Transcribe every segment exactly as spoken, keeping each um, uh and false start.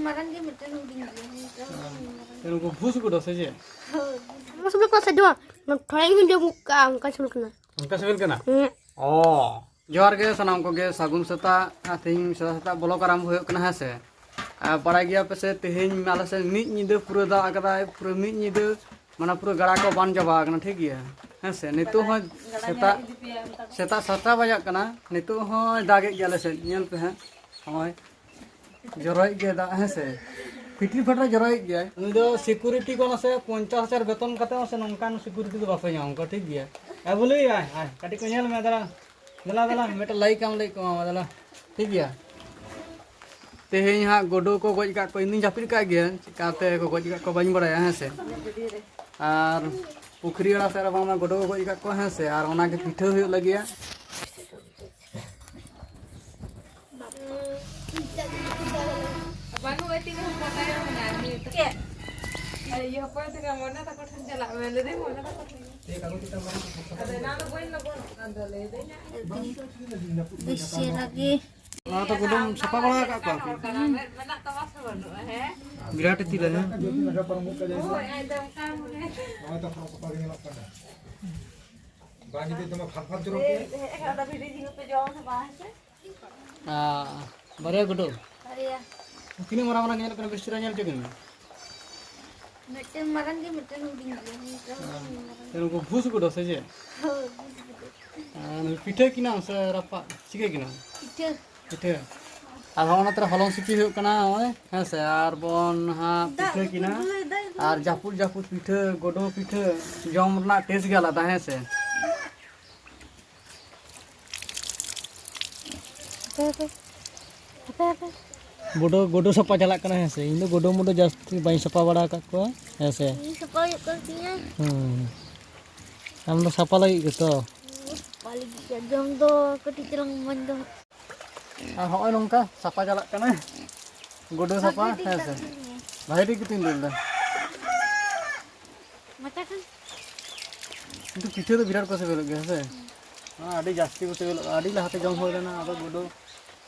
ᱢᱟᱨᱟᱝ ᱜᱮ ᱢᱤᱫᱴᱮᱱ ᱦᱩᱰᱤᱧ ᱜᱮᱭᱟ᱾ ᱢᱤᱫᱴᱮᱱ ᱦᱩᱰᱤᱧ ᱢᱟᱨᱟᱝ᱾ ᱛᱮ ᱱᱩᱠᱩ ᱵᱷᱩᱥ ᱜᱩᱰᱩ ᱥᱮ ᱪᱮᱫ? ᱦᱳᱭ, ᱵᱷᱩᱥ ᱜᱩᱰᱩ᱾ ᱢᱟᱱᱮ ᱛᱷᱚᱲᱟ ᱜᱤᱧ ᱡᱚᱢ ᱠᱟᱜᱼᱟ, ᱚᱱᱠᱟ ᱥᱤᱵᱤᱞ ᱠᱟᱱᱟ᱾ ᱚᱱᱠᱟ ᱥᱤᱵᱤᱞ ᱠᱟᱱᱟ? ᱦᱮᱸ᱾ ᱚ, ᱡᱚᱦᱟᱨ ᱜᱮ ᱥᱟᱱᱟᱢ ᱠᱚᱜᱮ, ᱥᱟᱹᱜᱩᱱ ᱥᱮᱛᱟᱜ᱾ ᱟᱨ ᱛᱮᱦᱮᱧ ᱥᱮᱛᱟᱜ ᱥᱮᱛᱟᱜ ᱵᱞᱚᱜ ᱟᱨᱟᱢᱵᱷᱚ ᱦᱩᱭᱩᱜ ᱠᱟᱱᱟ, ᱦᱮᱸ ᱥᱮ᱾ ᱟᱨ ᱵᱟᱲᱟᱭ ᱜᱮᱭᱟ ᱯᱮ ᱥᱮ, ᱛᱮᱦᱮᱧ ᱟᱞᱮ ᱥᱮᱫ ᱢᱤᱫ ᱧᱤᱫᱟᱹ ᱯᱩᱨᱟᱹ ᱫᱟᱜ ᱟᱠᱟᱫᱟᱭ, ᱯᱩᱨᱟᱹ ᱢᱤᱫ ᱧᱤᱫᱟᱹ, ᱢᱟᱱᱮ ᱯᱩᱨᱟᱹ ᱜᱟᱰᱟ ᱠᱚ ᱵᱟᱱ ᱪᱟᱵᱟ ᱟᱠᱟᱱᱟ, ᱴᱷᱤᱠ ᱜᱮᱭᱟ, ᱦᱮᱸ ᱥᱮ᱾ ᱱᱤᱛᱚᱜ ᱦᱚᱸ ᱥᱮᱛᱟᱜ, ᱥᱮᱛᱟᱜ ᱥᱟᱛᱴᱟ ᱵᱟᱡᱟᱜ ᱠᱟᱱᱟ, ᱱᱤᱛᱚᱜ ᱦᱚᱸᱭ ᱫᱟᱜᱮᱫ ᱜᱮᱭᱟ ᱟᱞᱮ ᱥᱮᱫ, ᱧᱮᱞ ᱯᱮ ᱦᱟᱸᱜ, ᱱᱚᱜᱼᱚᱭ ᱡᱚᱨᱚᱭᱮᱫ ᱜᱮᱭᱟ ᱫᱟᱜ, ᱦᱮᱸ ᱥᱮ᱾ ᱯᱷᱤᱴᱨᱤ ᱯᱷᱟᱴᱨᱟ ᱡᱚᱨᱚᱭᱮᱫ ᱜᱮᱭᱟᱭ᱾ ᱩᱱᱤ ᱫᱚ ᱥᱤᱠᱩᱨᱤᱴᱤ ᱠᱚ ᱱᱟᱥᱮ ᱯᱚᱧᱪᱟᱥ ᱦᱟᱡᱟᱨ ᱵᱮᱛᱚᱱ ᱠᱟᱛᱮ ᱦᱚᱸ ᱥᱮ ᱱᱚᱝᱠᱟᱱ ᱥᱤᱠᱩᱨᱤᱴᱤ ᱫᱚ ᱵᱟᱯᱮ ᱧᱟᱢ ᱠᱚᱣᱟ, ᱴᱷᱤᱠ ᱜᱮᱭᱟ᱾ ᱮ ᱵᱚᱞᱮ, ᱟᱭ, ᱟᱭ, ᱠᱟᱹᱴᱤᱡ ᱠᱚ ᱧᱮᱞ ᱢᱮ, ᱫᱟᱞᱟᱝ᱾ ᱫᱮᱞᱟ, ᱫᱮᱞᱟ, ᱢᱤᱫᱴᱮᱱ ᱞᱟᱭᱤᱠ ᱟᱢ ᱞᱟᱹᱭ ᱠᱚᱢᱟ, ᱫᱮᱞᱟ᱾ ᱴᱷᱤᱠ ᱜᱮᱭᱟ᱾ ᱛᱮᱦᱮᱧ ᱦᱟᱸᱜ ᱜᱩᱰᱩ ᱠᱚ ᱜᱚᱡ ᱟᱠᱟᱫ ᱠᱚ, ᱤᱧ ᱫᱩᱧ ᱡᱟᱹᱯᱤᱫ ᱟᱠᱟᱫ ᱜᱮᱭᱟ, ᱪᱤᱠᱟᱹᱛᱮ ᱠᱚ ᱜᱚᱡ ᱟᱠᱟᱫ ᱠᱚ ᱵᱟᱹᱧ ᱵᱟᱲᱟᱭᱟ, ᱦᱮᱸ ᱥᱮ᱾ ᱟᱨ ᱯᱩᱠᱷᱨᱤ ᱟᱲᱟ ᱥᱮᱫ ᱨᱮ ᱵᱟᱝᱢᱟ ᱜᱩᱰᱩ ᱠᱚ ᱜᱚᱡ ᱟᱠᱟᱫ ᱠᱚᱣᱟ, ᱦᱮᱸ ᱥᱮ᱾ ᱟᱨ ᱚᱱᱟᱜᱮ ᱯᱤᱴᱷᱟᱹ ᱦᱩᱭᱩᱜ ᱞᱟᱹᱜᱤᱫᱼᱟ᱾ ᱵᱟᱹᱱᱩᱜᱼᱟ, ᱛᱤᱱᱟᱹᱜ ᱦᱚᱯᱚᱱ ᱛᱟᱭᱚᱢ ᱮᱱᱟ, ᱱᱤᱭᱟᱹ ᱛᱟᱠᱚ᱾ ᱪᱮᱫ? ᱟᱨ ᱤᱭᱟᱹ ᱦᱚᱯᱚᱱ ᱛᱮᱜᱮ ᱢᱚᱱᱮ ᱛᱟᱠᱚ ᱴᱷᱮᱱ ᱪᱟᱞᱟᱜ ᱢᱮ, ᱞᱟᱹᱭ ᱫᱟᱹᱧ ᱢᱚᱱᱮ ᱛᱟᱠᱚ ᱴᱷᱮᱱ᱾ ᱟᱫᱚ ᱮᱱᱟ ᱫᱚ ᱵᱟᱹᱧ ᱞᱚᱜᱚᱱᱚᱜ ᱠᱟᱱ ᱫᱚ, ᱞᱟᱹᱭ ᱫᱟᱹᱧ᱾ ᱵᱮᱥ ᱪᱮᱦᱨᱟ ᱜᱮ᱾ ᱚᱱᱟ ᱫᱚ ᱜᱩᱰᱩᱢ ᱥᱟᱯᱷᱟ ᱵᱟᱲᱟ ᱟᱠᱟᱫ ᱠᱚᱣᱟ ᱯᱮ? ᱢᱮᱱᱟᱜ ᱛᱟᱢᱟ ᱥᱮ ᱵᱟᱹᱱᱩᱜᱼᱟ, ᱦᱮᱸ? ᱵᱤᱨᱟᱴ ᱤᱛᱤᱞ, ᱦᱮᱸ? ᱦᱳᱭ, ᱟᱫᱚ ᱚᱱᱠᱟ ᱢᱚᱱᱮ᱾ ᱱᱚᱜᱼᱚᱭ ᱛᱚ ᱯᱷᱚᱨ ᱠᱚᱯᱟ ᱜᱮ ᱧᱮᱞᱚᱜ ᱠᱟᱱᱟ᱾ ᱵᱟᱝ ᱡᱩᱫᱤ ᱫᱚᱢᱮ ᱯᱷᱟᱨ ᱯᱷᱟᱨ ᱡᱚᱨᱚᱜ ᱠᱮᱫ᱾ ᱦᱮᱸ, ᱦᱮᱸ, ᱟᱫᱚ ᱵᱷᱤᱰᱤ ᱡᱤᱞ ᱯᱮ ᱡᱚᱢ ᱥᱮ ᱵᱟᱝ, ᱦᱮᱸ ᱥᱮ? ᱟᱨ ᱵᱟᱨᱭᱟ ᱜᱩᱰᱩ᱾ ᱵᱟᱨᱭᱟ᱾ ᱛᱤᱱᱟᱹᱜ ᱢᱟᱨᱟᱝ ᱢᱟᱨᱟᱝ ᱧᱮᱞᱚᱜ ᱠᱟᱱᱟ, ᱵᱮᱥ ᱪᱮᱦᱨᱟ ᱧᱮᱞ ᱦᱚᱪᱚ ᱠᱤᱱ ᱢᱮ᱾ ᱢᱤᱫᱴᱮᱱ ᱢᱟᱨᱟᱝ ᱜᱮ, ᱢᱤᱫᱴᱮᱱ ᱦᱩᱰᱤᱧ ᱜᱮᱭᱟ᱾ ᱢᱤᱫᱴᱮᱱ ᱦᱩᱰᱤᱧ ᱢᱟᱨᱟᱝ᱾ ᱛᱟᱦᱞᱮ ᱩᱱᱠᱩ ᱵᱷᱩᱥ ᱜᱩᱰᱩ ᱥᱮ ᱪᱮᱫ? ᱦᱳᱭ, ᱵᱷᱩᱥ ᱜᱩᱰᱩ᱾ ᱟᱨ ᱯᱤᱴᱷᱟᱹ ᱠᱤᱱᱟᱢ ᱥᱮ ᱨᱟᱯᱟᱜ? ᱪᱤᱠᱟᱹ ᱠᱤᱱᱟᱢ? ᱯᱤᱴᱷᱟᱹ᱾ ᱯᱤᱴᱷᱟᱹ᱾ ᱟᱨ ᱦᱚᱸᱜᱼᱚ ᱱᱚᱛᱮ ᱨᱮ ᱦᱚᱞᱚᱝ ᱥᱤᱯᱤ ᱦᱩᱭᱩᱜ ᱠᱟᱱᱟ, ᱱᱚᱜᱼᱚᱭ, ᱦᱮᱸ ᱥᱮ᱾ ᱟᱨ ᱵᱚᱱ ᱦᱟᱸᱜ ᱫᱟᱜ ᱯᱤᱴᱷᱟᱹ ᱠᱚ ᱠᱤᱱᱟ᱾ ᱫᱩᱞ ᱫᱟᱭ, ᱫᱟᱜ ᱟᱨ ᱡᱟᱹᱯᱩᱫ ᱡᱟᱹᱯᱩᱫ ᱯᱤᱴᱷᱟᱹ, ᱜᱩᱰᱩ ᱯᱤᱴᱷᱟᱹ ᱡᱚᱢ ᱨᱮᱱᱟᱜ ᱴᱮᱥᱴ ᱜᱮ ᱟᱞᱟᱫᱟ, ᱦᱮᱸ ᱥᱮ᱾ ᱦᱟᱯᱮ, ᱦᱟᱯᱮ᱾ ᱦᱟᱯᱮ, ᱦᱟᱯᱮ᱾ ᱜᱩᱰᱩ, ᱜᱩᱰᱩ ᱥᱟᱯᱷᱟ ᱪᱟᱞᱟᱜ ᱠᱟᱱᱟ, ᱦᱮᱸ ᱥᱮ᱾ ᱤᱧ ᱫᱚ ᱜᱩᱰᱩ ᱢᱩᱰᱩ ᱡᱟᱹᱥᱛᱤ ᱵᱟᱹᱧ ᱥᱟᱯᱷᱟ ᱵᱟᱲᱟ ᱟᱠᱟᱫ ᱠᱚᱣᱟ, ᱦᱮᱸ ᱥᱮ᱾ ᱤᱧ ᱥᱟᱯᱷᱟ ᱦᱩᱭᱩᱜ ᱠᱟᱱ ᱛᱤᱧᱟᱹ᱾ ᱦᱩᱸ᱾ ᱟᱢ ᱫᱚ ᱥᱟᱯᱷᱟ ᱞᱟᱹᱜᱤᱫ ᱜᱮᱛᱚ? ᱥᱟᱯᱷᱟ ᱞᱟᱹᱜᱤᱫ ᱜᱮ᱾ ᱡᱚᱢ ᱫᱚ ᱠᱟᱹᱴᱤᱡ ᱪᱟᱞᱟᱝ ᱢᱚᱡᱽ ᱫᱚ᱾ ᱟᱨ ᱦᱚᱸᱜᱼᱚᱭ ᱱᱚᱝᱠᱟ ᱥᱟᱯᱷᱟ ᱪᱟᱞᱟᱜ ᱠᱟᱱᱟ᱾ ᱜᱩᱰᱩ ᱥᱟᱯᱷᱟ, ᱵᱷᱟᱜᱮ ᱴᱷᱤᱠ ᱦᱮᱸ ᱥᱮ᱾ ᱫᱟᱜ ᱫᱩᱞ ᱢᱮ᱾ ᱵᱷᱟᱜᱮ ᱴᱷᱤᱠ ᱜᱮ ᱛᱤᱧ ᱫᱩᱞ ᱮᱫᱟ᱾ ᱢᱚᱪᱟ ᱠᱷᱚᱱ᱾ ᱠᱤᱱᱛᱩ ᱯᱤᱴᱷᱟᱹ ᱫᱚ ᱵᱤᱨᱟᱴ ᱠᱚ ᱥᱤᱵᱤᱞᱚᱜ ᱜᱮᱭᱟ, ᱦᱮᱸ ᱥᱮ? ᱦᱮᱸ, ᱟᱹᱰᱤ ᱡᱟᱹᱥᱛᱤ ᱠᱚ ᱥᱤᱵᱤᱞᱚᱜᱼᱟ᱾ ᱟᱹᱰᱤ ᱞᱟᱦᱟᱛᱮ ᱡᱚᱢ ᱦᱩᱭ ᱞᱮᱱᱟ, ᱟᱫᱚ ᱜᱩᱰᱩ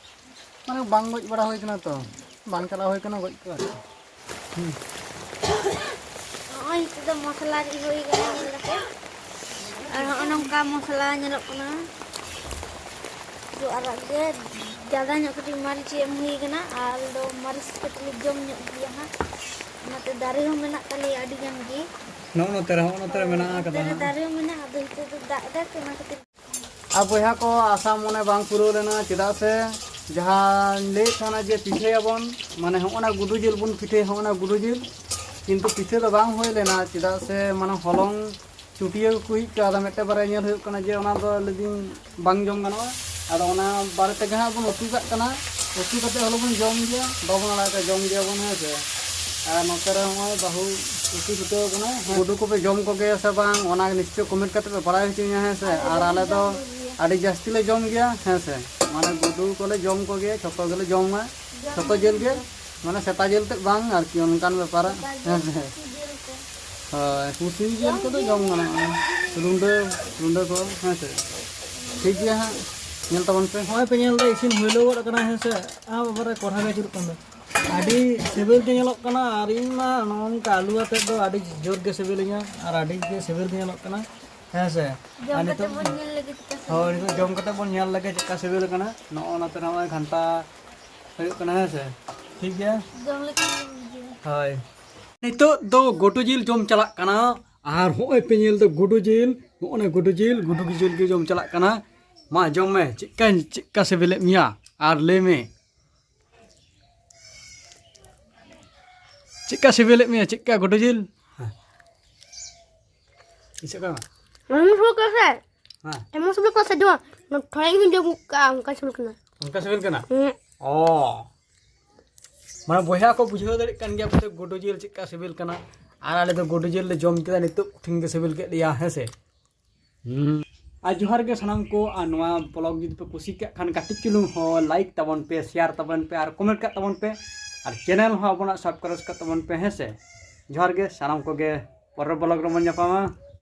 ᱢᱟᱱᱮ ᱵᱟᱝ ᱜᱚᱡ ᱵᱟᱲᱟ ᱦᱩᱭ ᱠᱟᱱᱟ ᱛᱚ᱾ ᱵᱟᱝ ᱪᱟᱞᱟᱣ ᱦᱩᱭ ᱠᱟᱱᱟ ᱜᱚᱡ ᱠᱚ ᱟᱨᱠᱤ᱾ ᱱᱚᱜᱼᱚᱭ ᱱᱤᱛᱚᱜ ᱫᱚ ᱢᱚᱥᱞᱟ ᱨᱤᱫ ᱦᱩᱭ ᱠᱟᱱᱟ, ᱧᱮᱞ ᱠᱟᱛᱮ᱾ ᱟᱨ ᱱᱚᱜᱼᱚ ᱱᱚᱝᱠᱟ ᱢᱚᱥᱞᱟ ᱧᱮᱞᱚᱜ ᱠᱟᱱᱟ᱾ ᱡᱚ ᱟᱨᱟᱜ ᱜᱮ, ᱡᱟᱫᱟ ᱧᱚᱜ ᱠᱟᱹᱴᱤᱡ ᱢᱟᱹᱨᱤᱪ ᱮᱢ ᱦᱩᱭ ᱠᱟᱱᱟ᱾ ᱟᱨ ᱟᱞᱮ ᱫᱚ ᱢᱟᱹᱨᱤᱪ ᱠᱟᱹᱴᱤᱡ ᱞᱮ ᱡᱚᱢ ᱧᱚᱜ ᱜᱮᱭᱟ ᱦᱟᱸᱜ᱾ ᱚᱱᱟᱛᱮ ᱫᱟᱨᱮ ᱦᱚᱸ ᱢᱮᱱᱟᱜ ᱛᱟᱞᱮᱭᱟ ᱟᱹᱰᱤ ᱜᱟᱱ ᱜᱮ᱾ ᱱᱚᱜᱼᱚ ᱱᱚᱛᱮ ᱨᱮ, ᱱᱚᱜᱼᱚ ᱱᱚᱛᱮ ᱨᱮ ᱢᱮᱱᱟᱜ ᱟᱠᱟᱫᱟ ᱱᱚᱛᱮ ᱨᱮ ᱦᱟᱸᱜ᱾ ᱫᱟᱨᱮ ᱦᱚᱸ ᱢᱮᱱᱟᱜᱼᱟ, ᱟᱫᱚ ᱱᱤᱛᱚᱜ ᱫᱚ ᱫᱟᱜ ᱮᱫᱟᱭ ᱛᱚ, ᱚᱱᱟ ᱠᱷᱟᱹᱛᱤᱨ᱾ ᱟᱨ ᱵᱚᱭᱦᱟ ᱠᱚ, ᱟᱥᱟ ᱢᱚᱱᱮ ᱵᱟᱝ ᱯᱩᱨᱟᱹᱣ ᱞᱮᱱᱟ, ᱪᱮᱫᱟᱜ ᱥᱮ ᱡᱟᱦᱟᱸᱧ ᱞᱟᱹᱭᱮᱫ ᱛᱟᱦᱮᱱᱟ ᱡᱮ ᱯᱤᱴᱷᱟᱹᱭᱟᱵᱚᱱ, ᱢᱟᱱᱮ ᱦᱚᱸᱜᱼᱚ ᱱᱟ ᱜᱩᱰᱩ ᱡᱤᱞ ᱵᱚᱱ ᱯᱤᱴᱷᱟᱹᱭᱟ, ᱦᱚᱸᱜᱼᱚ ᱱᱟ ᱜᱩᱰᱩ ᱡᱤᱞ, ᱠᱤᱱᱛᱩ ᱯᱤᱴᱷᱟᱹ ᱫᱚ ᱵᱟᱝ ᱦᱩᱭ ᱞᱮᱱᱟ, ᱪᱮᱫᱟᱜ ᱥᱮ ᱢᱟᱱᱮ ᱦᱚᱞᱚᱝ ᱪᱩᱴᱤᱭᱟᱹ ᱠᱚ ᱦᱩᱭᱩᱜ ᱠᱟᱱᱟ᱾ ᱟᱫᱚ ᱢᱤᱫᱴᱮᱱ ᱵᱟᱨᱭᱟ ᱧᱮᱞ ᱦᱩᱭᱩᱜ ᱠᱟᱱᱟ ᱡᱮ ᱚᱱᱟ ᱫᱚ ᱞᱟᱹᱭᱫᱤᱧ ᱵᱟᱝ ᱡᱚᱢ ᱜᱟᱱᱚᱜᱼᱟ᱾ ᱟᱫᱚ ᱚᱱᱟ ᱵᱟᱨᱮ ᱛᱮᱜᱮ ᱦᱟᱸᱜ ᱵᱚᱱ ᱩᱛᱩ ᱠᱟᱜ ᱠᱟᱱᱟ, ᱩᱛᱩ ᱠᱟᱛᱮ ᱦᱚᱞᱚᱝ ᱵᱚᱱ ᱡᱚᱢ ᱜᱮᱭᱟ, ᱵᱟᱵᱚᱱ ᱟᱲᱟᱜᱟ, ᱡᱚᱢ ᱜᱮᱭᱟᱵᱚᱱ, ᱦᱮᱸ ᱥᱮ᱾ ᱟᱨ ᱱᱚᱛᱮ ᱨᱮ ᱱᱚᱜᱼᱚᱭ ᱵᱟᱹᱦᱩ ᱩᱛᱩ ᱪᱷᱩᱴᱟᱹᱣ ᱠᱟᱱᱟ, ᱦᱮᱸ᱾ ᱜᱩᱰᱩ ᱠᱚᱯᱮ ᱡᱚᱢ ᱠᱚᱜᱮᱭᱟ ᱥᱮ ᱵᱟᱝ, ᱚᱱᱟ ᱱᱤᱥᱪᱚᱭ ᱠᱚᱢᱮᱱᱴ ᱠᱟᱛᱮ ᱯᱮ ᱵᱟᱲᱟᱭ ᱦᱚᱪᱚᱧᱟ, ᱦᱮᱸ ᱥᱮ᱾ ᱟᱨ ᱟᱞᱮ ᱫᱚ ᱟᱹᱰᱤ ᱡᱟᱹᱥᱛᱤ ᱞᱮ ᱡᱚᱢ ᱜᱮᱭᱟ, ᱦᱮᱸ ᱥᱮ᱾ ᱢᱟᱱᱮ ᱜᱩᱰᱩ ᱠᱚᱞᱮ ᱡᱚᱢ ᱠᱚᱜᱮᱭᱟ, ᱡᱷᱚᱛᱚ ᱜᱮᱞᱮ ᱡᱚᱢᱟ, ᱡᱷᱚᱛᱚ ᱡᱤᱞ ᱜᱮ, ᱢᱟᱱᱮ ᱥᱮᱛᱟ ᱡᱤᱞ ᱛᱮᱫ ᱵᱟᱝ ᱟᱨᱠᱤ, ᱚᱱᱠᱟᱱ ᱵᱮᱯᱟᱨ, ᱦᱮᱸ ᱥᱮ᱾ ᱦᱳᱭ, ᱯᱩᱥᱤ ᱡᱤᱞ ᱠᱚᱫᱚ ᱡᱚᱢ ᱜᱟᱱᱚᱜᱼᱟ, ᱨᱩᱸᱰᱟᱹ, ᱨᱩᱸᱰᱟᱹ ᱠᱚ, ᱦᱮᱸ ᱥᱮ᱾ ᱴᱷᱤᱠ ᱜᱮᱭᱟ ᱦᱟᱸᱜ, ᱧᱮᱞ ᱛᱟᱵᱚᱱ ᱯᱮ᱾ ᱱᱚᱜᱼᱚᱭ ᱯᱮ ᱧᱮᱞ ᱮᱫᱟ, ᱤᱥᱤᱱ ᱦᱩᱭᱞᱟᱹᱣ ᱜᱚᱫ ᱟᱠᱟᱱᱟ, ᱦᱮᱸ ᱥᱮ᱾ ᱟᱨ ᱵᱟᱵᱟᱨᱮ, ᱠᱚᱲᱦᱟ ᱜᱮ ᱟᱹᱪᱩᱨᱚᱜ ᱠᱟᱱ ᱫᱚ᱾ ᱟᱹᱰᱤ ᱥᱤᱵᱤᱞ ᱜᱮ ᱧᱮᱞᱚᱜ ᱠᱟᱱᱟ, ᱟᱨ ᱤᱧ ᱢᱟ ᱱᱚᱜᱼᱚ ᱱᱚᱝᱠᱟ ᱟᱹᱞᱩ ᱟᱛᱮᱫ ᱫᱚ ᱟᱹᱰᱤ ᱡᱳᱨ ᱜᱮ ᱥᱤᱵᱤᱞᱤᱧᱟ, ᱟᱨ ᱟᱹᱰᱤ ᱜᱮ ᱥᱤᱵᱤᱞ ᱜᱮ ᱧᱮᱞᱚᱜ ᱠᱟᱱᱟ, ᱦᱮᱸ ᱥᱮ᱾ ᱡᱚᱢ ᱟᱨ ᱠᱟᱛᱮ ᱱᱤᱛᱚᱜ, ᱵᱚᱱ ᱧᱮᱞ ᱞᱮᱜᱮ ᱪᱮᱫᱠᱟ ᱥᱤᱵᱤᱞ ᱦᱳᱭ, ᱱᱤᱛᱚᱜ ᱠᱟᱱᱟ᱾ ᱡᱚᱢ ᱠᱟᱛᱮ ᱵᱚᱱ ᱧᱮᱞ ᱞᱮᱜᱮ ᱪᱮᱫᱠᱟ ᱥᱤᱵᱤᱞ ᱠᱟᱱᱟ᱾ ᱱᱚᱜᱼᱚ ᱱᱚᱛᱮ ᱱᱚᱜᱼᱚᱭ ᱜᱷᱟᱱᱴᱟ ᱦᱩᱭᱩᱜ ᱠᱟᱱᱟ, ᱦᱮᱸ ᱥᱮ᱾ ᱴᱷᱤᱠ ᱜᱮᱭᱟ᱾ ᱡᱚᱢ ᱞᱮᱠᱷᱟᱱ ᱜᱮᱢ ᱵᱩᱡᱷᱟᱹᱣᱟ᱾ ᱦᱳᱭ᱾ ᱱᱤᱛᱚᱜ ᱫᱚ ᱜᱩᱰᱩ ᱡᱤᱞ ᱡᱚᱢ ᱪᱟᱞᱟᱜ ᱠᱟᱱᱟ᱾ ᱟᱨ ᱦᱚᱸᱜᱼᱚᱭ ᱯᱮ ᱧᱮᱞ ᱫᱚ ᱜᱩᱰᱩ ᱡᱤᱞ, ᱱᱚᱜᱼᱚ ᱱᱟ ᱜᱩᱰᱩ ᱡᱤᱞ, ᱜᱩᱰᱩ ᱡᱤᱞ ᱜᱮ ᱡᱚᱢ ᱪᱟᱞᱟᱜ ᱠᱟᱱᱟ᱾ ᱢᱟ ᱡᱚᱢ ᱢᱮ, ᱪᱮᱫᱠᱟ, ᱪᱮᱫᱠᱟ ᱥᱤᱵᱤᱞᱮᱫ ᱢᱮᱭᱟ? ᱟᱨ ᱞᱟᱹᱭ ᱢᱮ, ᱪᱮᱫᱠᱟ ᱥᱤᱵᱤᱞᱮᱫ ᱢᱮᱭᱟ? ᱪᱮᱫᱠᱟ ᱜᱩᱰᱩ ᱡᱤᱞ? ᱦᱮᱸ᱾ ᱪᱮᱫ ᱠᱟ? ᱢᱚᱡᱽ ᱥᱤᱵᱤᱞ ᱠᱟᱱᱟ ᱥᱮ? ᱦᱮᱸ᱾ ᱮᱢᱚᱱ ᱥᱤᱵᱤᱞ ᱠᱟᱱᱟ ᱥᱮ, ᱡᱚᱢ, ᱛᱷᱚᱲᱟ ᱜᱤᱧ ᱡᱚᱢ ᱜᱚᱫ ᱠᱟᱜᱼᱟ, ᱚᱱᱠᱟ ᱥᱤᱵᱤᱞ ᱠᱟᱱᱟ᱾ ᱚᱱᱠᱟ ᱥᱤᱵᱤᱞ ᱠᱟᱱᱟ? ᱦᱮᱸ᱾ ᱚ᱾ ᱢᱟᱱᱮ ᱵᱚᱭᱦᱟ ᱠᱚ ᱵᱩᱡᱷᱟᱹᱣ ᱫᱟᱲᱮᱭᱟᱜ ᱠᱟᱱ ᱜᱮᱭᱟ ᱯᱮ ᱜᱩᱰᱩ ᱡᱤᱞ ᱪᱮᱫᱠᱟ ᱥᱤᱵᱤᱞ ᱠᱟᱱᱟ᱾ ᱟᱨ ᱟᱞᱮ ᱫᱚ ᱜᱩᱰᱩ ᱡᱤᱞ ᱞᱮ ᱡᱚᱢ ᱠᱮᱫᱟ, ᱱᱤᱛᱚᱜ ᱠᱚᱴᱷᱤᱱ ᱜᱮ ᱥᱤᱵᱤᱞ ᱠᱮᱫ ᱞᱮᱭᱟ, ᱦᱮᱸ ᱥᱮ? ᱦᱩᱸ᱾ ᱟᱨ ᱡᱚᱦᱟᱨ ᱜᱮ ᱥᱟᱱᱟᱢ ᱠᱚ, ᱟᱨ ᱱᱚᱣᱟ ᱵᱞᱚᱜ ᱡᱩᱫᱤ ᱯᱮ ᱠᱩᱥᱤ ᱠᱟᱜ ᱠᱷᱟᱱ ᱠᱟᱹᱴᱤᱡ ᱪᱩᱞᱩᱝ ᱦᱚᱸ ᱞᱟᱭᱤᱠ ᱛᱟᱵᱚᱱ ᱯᱮ, ᱥᱮᱭᱟᱨ ᱛᱟᱵᱚᱱ ᱯᱮ, ᱟᱨ ᱠᱚᱢᱮᱱᱴ ᱠᱟᱜ ᱛᱟᱵᱚᱱ ᱯᱮ, ᱟᱨ ᱪᱮᱱᱮᱞ ᱦᱚᱸ ᱟᱵᱚᱱᱟᱜ ᱥᱟᱵᱥᱠᱨᱟᱭᱤᱵ ᱠᱟᱜ ᱛᱟᱵᱚᱱ ᱯᱮ, ᱦᱮᱸ ᱥᱮ? ᱡᱚᱦᱟᱨ ᱜᱮ ᱥᱟᱱᱟᱢ ᱠᱚᱜᱮ, ᱯᱚᱨᱮᱨ ᱵᱞᱚᱜ ᱨᱮᱵᱚᱱ ᱧᱟᱯᱟᱢᱟ᱾